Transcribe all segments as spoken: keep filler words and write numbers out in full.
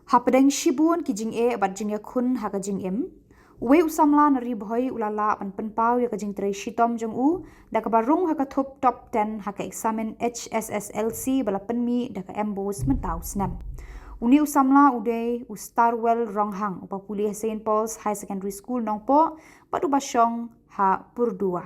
Hapdeng shibun ki jingeh bad jingïakhun ha ka jingim, uwei u samla na Ri Bhoi u la lah ban pynpaw ïa ka jingtrei shitom jong u da kaba rung ha ka thup top ten ha ka eksamin H S S L C ba la pynmih da ka MBOSE mynta u snem. Une u samla u dei u Starwell Ronghang, uba pule ha Saint Paul's Higher Secondary School Nongpoh bad uba shong ha Purdua.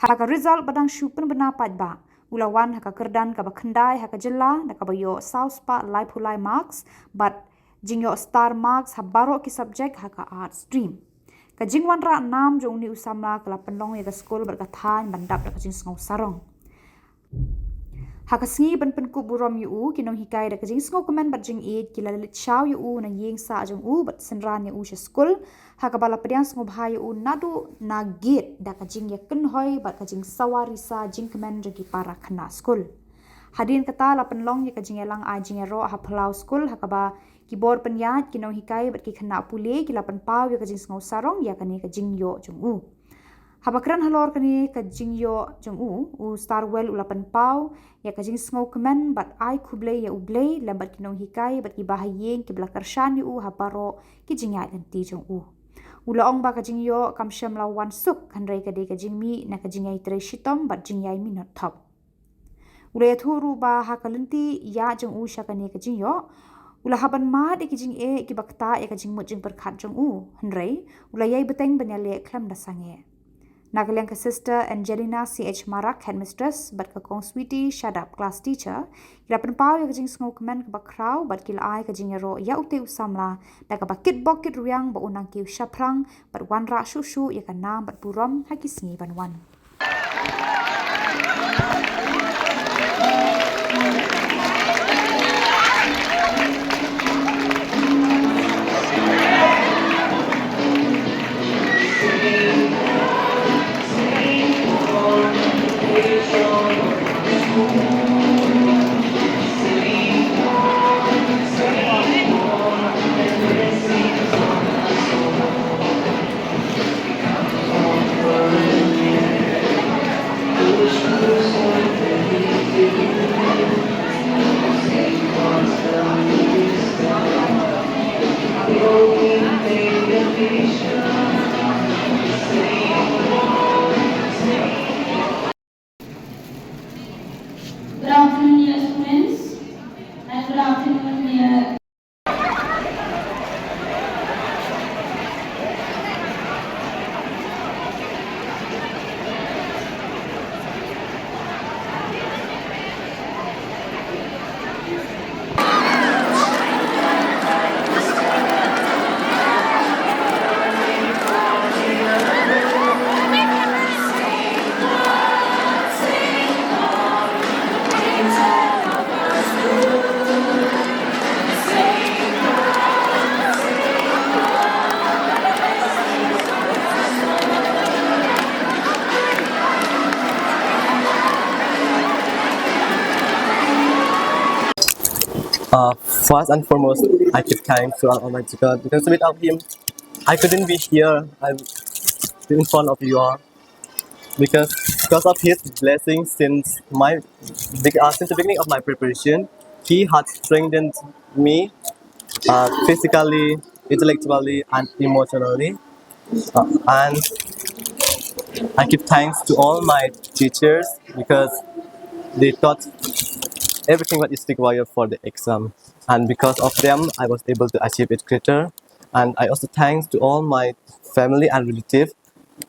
Ha ka result ba dang shu pynbna paidbah, u la wan ha ka kyrdan kaba khyndai ha ka jylla da kaba ïoh saw spah laiphew lai marks bad jingïoh star marks ha baroh ki subject ha ka arts stream. Ka jingwanrah nam jong une u samla ka la pynlong ïa ka skul bad ka thaiñ ban dap da ka jingsngew sarong. Ha ka sngi ban pynkup burom ïa u, ki nonghikai da ka jingsngewkmen bad jingïeit ki la leit shaw ïa u na ïing sah jong u bad synran ïa u sha skul, ha kaba la pdiang sngewbha ïa u naduh na gate da ka jingïakynhoi bad ka jingsawa risa jingkmen jong ki para khynnah skul. Hadien kata la pynlong ïa ka jingïalang ai jingïaroh ha phyllaw skul, ha kaba ki bor pynïaid, ki nonghikai bad ki khynnah pule ki la pynpaw ïa ka jingsngew sarong ïa kane ka jingïoh jong u. Haba kren halor kane ka jingïoh jong u, u Starwell u la pynpaw ïa ka jingsngewkmen bad ai khublei ïa U Blei lem bad ki nonghikai bad kiba ha ïing kiba la kyrshan ïa u ha baroh ki jingïaid lynti jong u. U la ong ba ka jingïoh kam shym la wan suk, hynrei ka dei ka jingmih na ka jingïai trei shitom bad jingïai minot thop. U la ïathuh ruh ba ha ka lynti ïaid jong u sha kane ka jingïoh, u la hap ban mad ïa ki jingeh kiba ktah ïa ka jingmut jingpyrkhat jong u, hynrei u la ïai bteng ban ïaleh khlem da sangeh. Na ka liang ka Sister Angelina C H Marak, Headmistress, bad ka Kong Sweety Shadap, Class Teacher, ki la pynpaw ïa ka jingsngewkmen kaba khraw bad ki la ai ka jingïaroh ïa utei u samla da kaba kitbok kitrwiang ba un nang kiew shaphrang bad wanrah shuh shuh ïa ka nam bad burom ha ki sngi ban wan. Good afternoon, dear students, and good afternoon, dear Uh, first and foremost, I give thanks to our Almighty God, because without Him, I couldn't be here. I'm in front of you all. Because, because of His blessing, since my big, uh, since the beginning of my preparation, He had strengthened me, uh, physically, intellectually, and emotionally. Uh, and I give thanks to all my teachers because they taught everything that is required for the exam. And because of them, I was able to achieve it greater. And I also thanks to all my family and relative.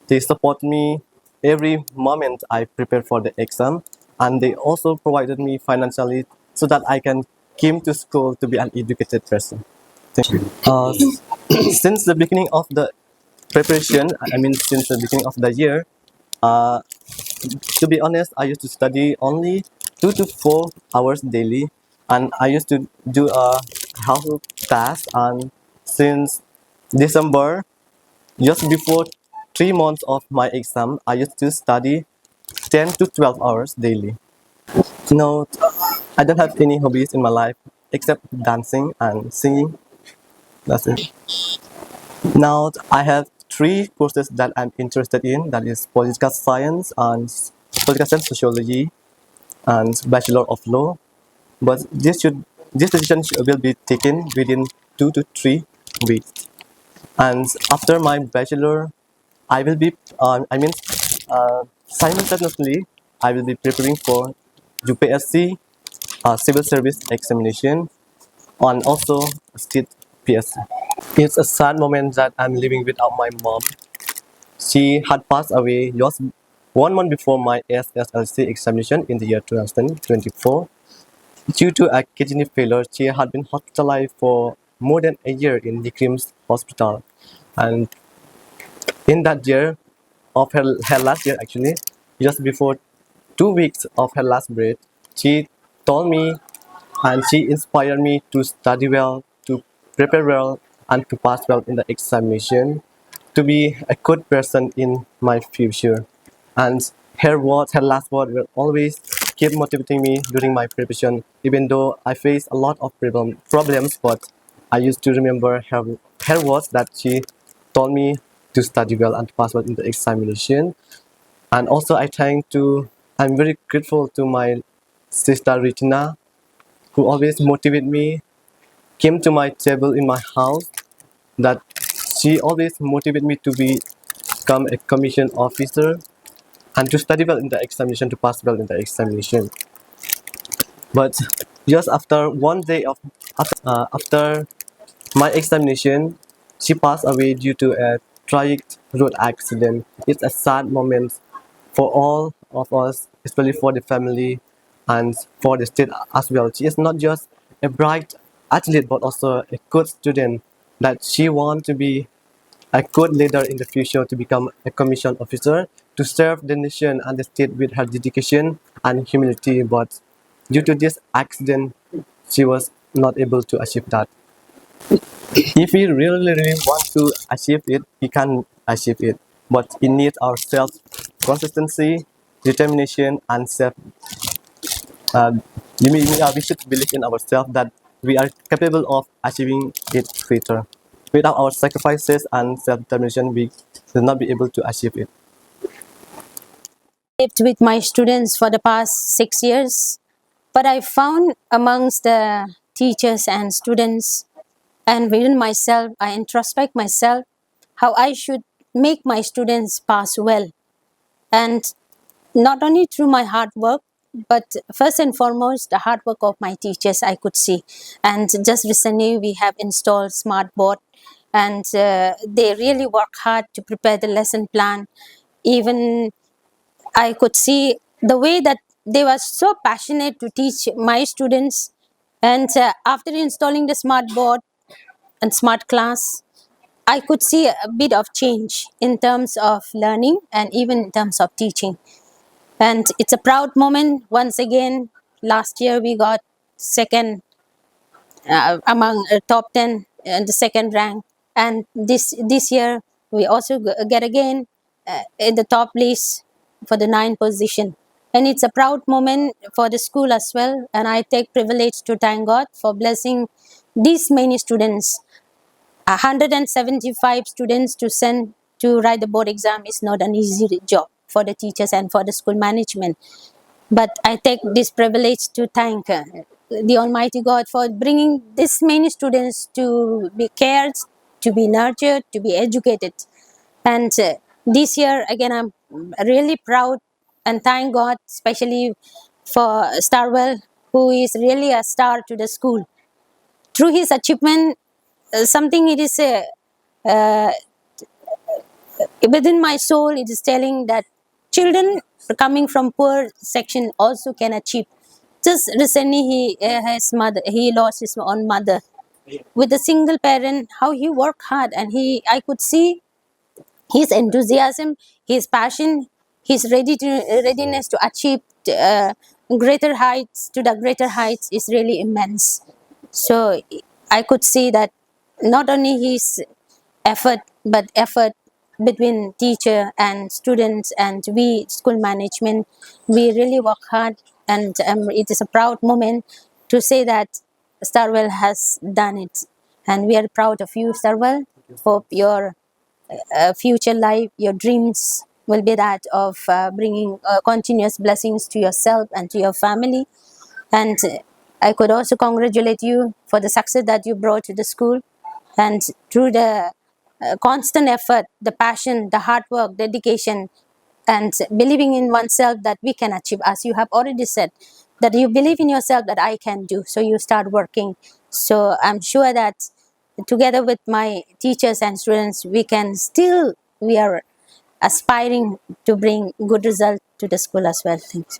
They support me every moment I prepare for the exam. And they also provided me financially so that I can came to school to be an educated person. Thank you. Uh, since the beginning of the preparation, I mean, since the beginning of the year, uh, to be honest, I used to study only two to four hours daily, and I used to do a household task. And since December, just before three months of my exam, I used to study ten to twelve hours daily. No, I don't have any hobbies in my life except dancing and singing. That's it. Now I have three courses that I'm interested in, that is political science and political science sociology and Bachelor of Law. But this should this decision should, will be taken within two to three weeks. And after my bachelor, I will be, uh, I mean, uh, simultaneously, I will be preparing for U P S C, uh, civil service examination, and also state P S C. It's a sad moment that I'm living without my mom. She had passed away just one month before my S S L C examination in the year two thousand twenty-four. Due to a kidney failure, she had been hospitalized for more than a year in NEIGRIHMS Hospital. And in that year, of her, her last year actually, just before two weeks of her last breath, she told me and she inspired me to study well, to prepare well, and to pass well in the examination, to be a good person in my future. And her words, her last word will always keep motivating me during my preparation, even though I face a lot of problem, problems, but I used to remember her, her words that she told me to study well and to pass well in the examination. And also I thank to, I'm very grateful to my sister Regina, who always motivate me, came to my table in my house, that she always motivate me to become a commission officer and to study well in the examination, to pass well in the examination. But just after one day of, after, uh, after my examination, she passed away due to a tragic road accident. It's a sad moment for all of us, especially for the family and for the state as well. She is not just a bright athlete, but also a good student, that she want to be a good leader in the future, to become a commission officer, to serve the nation and the state with her dedication and humility. But due to this accident, she was not able to achieve that. If we really, really want to achieve it, we can achieve it. But it needs our self consistency, determination, and self. Uh, you mean, uh, we should believe in ourselves that we are capable of achieving it later. Without our sacrifices and self determination, we will not be able to achieve it. Lived with my students for the past six years, but I found amongst the teachers and students and within myself, I introspect myself how I should make my students pass well. And not only through my hard work, but first and foremost, the hard work of my teachers I could see. And just recently, we have installed smart board, and uh, they really work hard to prepare the lesson plan. Even I could see the way that they were so passionate to teach my students. And uh, after installing the smart board and smart class, I could see a bit of change in terms of learning and even in terms of teaching. And it's a proud moment. Once again, last year we got second uh, among uh, top ten and the second rank. And this this year we also g- get again uh, in the top list for the ninth position. And it's a proud moment for the school as well. And I take privilege to thank God for blessing these many students. A hundred and seventy-five students to send to write the board exam is not an easy job for the teachers and for the school management. But I take this privilege to thank uh, the Almighty God for bringing this many students to be cared, to be nurtured, to be educated. And uh, this year, again, I'm really proud and thank God, especially for Starwell, who is really a star to the school. Through his achievement, uh, something it is a, uh, within my soul, it is telling that children coming from poor section also can achieve. Just recently, he uh, his mother he lost his own mother. With a single parent, how he worked hard, and he I could see his enthusiasm, his passion, his ready to, readiness to achieve uh, greater heights, to the greater heights is really immense. So I could see that not only his effort, but effort between teacher and students and we school management, we really work hard, and um, it is a proud moment to say that Starwell has done it, and we are proud of you, Starwell. Hope your uh, future life, your dreams will be that of uh, bringing uh, continuous blessings to yourself and to your family. And uh, I could also congratulate you for the success that you brought to the school, and through the uh, constant effort, the passion, the hard work, dedication, and believing in oneself that we can achieve, as you have already said, that you believe in yourself that I can do. So you start working. So I'm sure that together with my teachers and students, we can still, we are aspiring to bring good result to the school as well. Thanks.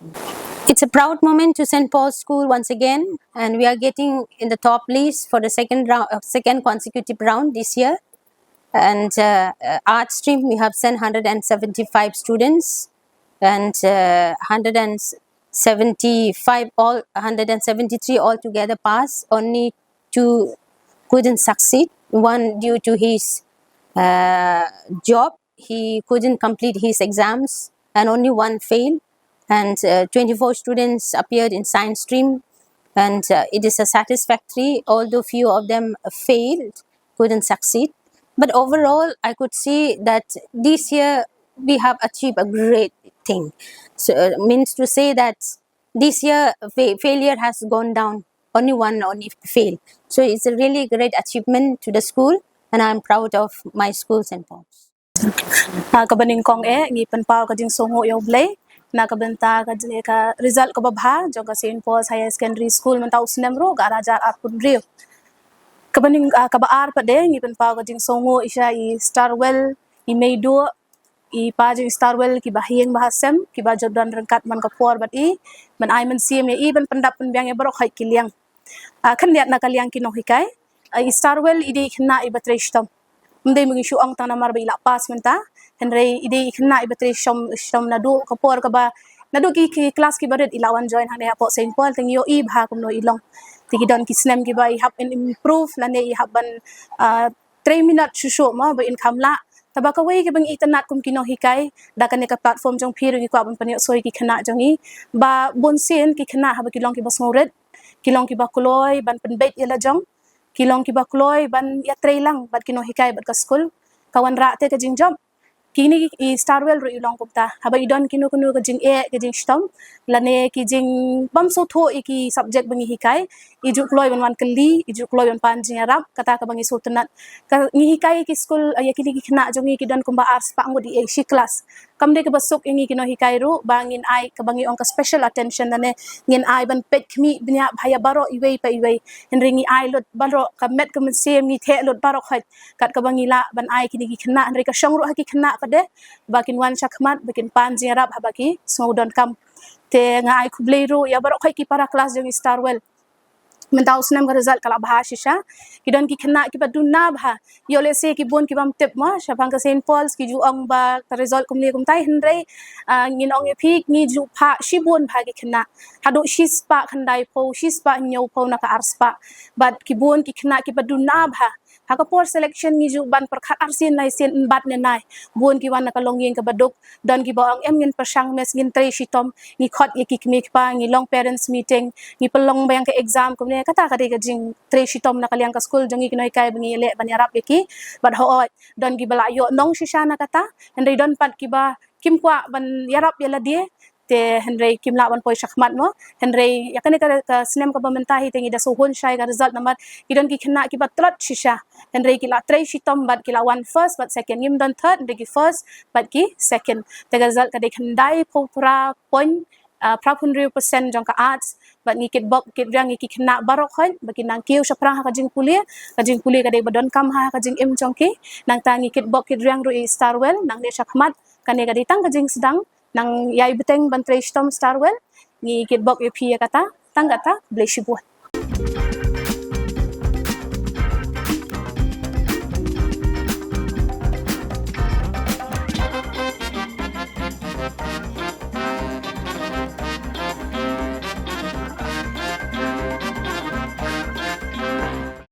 It's a proud moment to Saint Paul's School once again, and we are getting in the top list for the second round, uh, second consecutive round this year. And uh, uh, art stream, we have sent one hundred seventy-five students, and uh, one hundred seventy-five all, one hundred seventy-three altogether pass. Only two couldn't succeed. One due to his uh, job, he couldn't complete his exams, and only one failed. And uh, twenty-four students appeared in science stream, and uh, it is a satisfactory, although few of them failed, couldn't succeed. But overall, I could see that this year we have achieved a great thing. So uh, means to say that this year fa- failure has gone down. Only one only fail. So it's a really great achievement to the school, and I'm proud of my school, Saint Paul's. Ha kaba nyngkong eh ngi pynpaw ka jingsngewnguh ïa U Blei na ka bynta ka jing ka result kaba bha jong ka Saint Paul's Higher Secondary School mynta u snem ruh ka ar hajar arphew hynriew. Kaba nyng ah, kaba ar pat de ngi pynpaw ka jingsngewnguh ïa i Starwell, i Meiduh, i pa jong i Starwell kiba ha ïing ba ha sem kiba jop don ryngkat man ka por bad i, ban ai mynsiem ïa i ban pyndap pynbiang ïa baroh khoit ki liang. Ah, khyndiat na ka liang ki nonghikai, ah, i Starwell i dei i khynnah iba trei shitom. Ym dei ba ngi shu ong tang namar ba i la pass mynta. Hynrei i dei i khynnah iba trei shitom, shitom naduh ka por kaba, naduh ki, ki klas kiba rit i la wan join hangne hapoh Saint Paul, te ngi ïohi bha kumno i long. Te ki don ki snem kiba i hap ban improve lane i hap ban ah, trei minot shuh shuh mo ba in kham lah. Tangba kawei kaba ngi itynnad kum ki nonghikai, da kane ka platform jong phi ruh ngi kwah ban pynïohsoi ki khynnah jong ngi ba bunsien ki khynnah haba ki long kiba sngewrit, ki long kiba kloi ban pynbeit ïa la jong, ki long kiba kloi ban ïatrei lang bad ki nonghikai bad ka skul. Ka wanrah te ka jingjop. Kine i Starwell ruh i long kumta. Haba i don kino kino ka jingeh, ka jingshitom lane ki jingbym sngewthuh ïa ki subject ba ngi hikai, i ju kloi ban wan kylli, i ju kloi ban pan jingïarap, kata kaba ngi sngewtynnad. Ka ngi hikai ïa ki skul, ïa kine ki khynnah jong ngi ki don kumba ar spah ngut i ei shi klas. Kam dei kaba suk ïa ngi ki nonghikai ruh ba ngin ai kaba ngi ong ka special attention lane ngin ai ban peit khmih bniah bha ïa baroh iwei pa iwei. Hynrei ngi ai lut baroh ka met ka mynsiem, ngi theh lut baroh khoit. Kat kaba ngi lah ban ai kine ki khynnah, hynrei ka shong ruh ha ki khynnah pat de ba kin wan shakhmat, ba kin pan jingïarap haba ki sngew donkam. Te nga ai khublei ruh ïa baroh khoit ki para klas jong i Starwell. Mynta u snem ka result ka la bha shisha. Ki don ki khynnah kiba duna bha. Ïoh lehse ki bun kibym tip mo, shaphang ka Saint Paul's ki ju ong ba ka result kumne kumtai, hynrei ah, ngin ong ïa phi ngi ju phah shibun bha ki khynnah. Haduh shi spah khyndai phew, shi spah hynñiew phew na ka ar spah. Bad ki bun ki khynnah kiba duna bha. Ha ka por selection ngi ju ban pyrkhat arsien laisien, ym bat ne nai. Bun ki wan na ka longïing kaba duk. Don kiba ong em ngin pyrshang mes, ngin trei shitom, ngi khot ïa ki kmie kpa, ngi long parents meeting, ngi pynlong biang ka exam kumne, kata ka dei ka jingtrei shitom na ka liang ka skul jong ngi ki nonghikai ba ngi leh ban ïarap ïa ki. Bad hooid, don kiba la ïoh nong shisha na kata, hynrei don pat kiba kim kwah ban ïarap ïa lade, te hynrei kim lah ban poi shakhmat mo. Hynrei ïa kane ka, ka snem kaba mynta hi te ngi da sngewhun shai ka result namar ki don ki khynnah kiba tlot shisha. Hynrei ki la trei shitom bad ki la wan first bad second. Ngim don third, hynrei ki first bad ki second. Te ka result ka dei khyndai phew phra point, ah, phra phew hynriew percent jong ka arts. Bad ngi kitbok kitriang ïa ki khynnah baroh khoit ba kin nang kiew shaphrang ha ka jingpule. Ka jingpule ka dei ba donkam ha ka jingim jong ki. Nangta ngi kitbok kitriang ruh ïa i Starwell nangne shakhmat. Kane ka dei tang ka jingsdang. Nang ïai bteng ban trei shitom Starwell. Ngi kitbok ïa phi ïa kata. Tang kata, khublei shibun.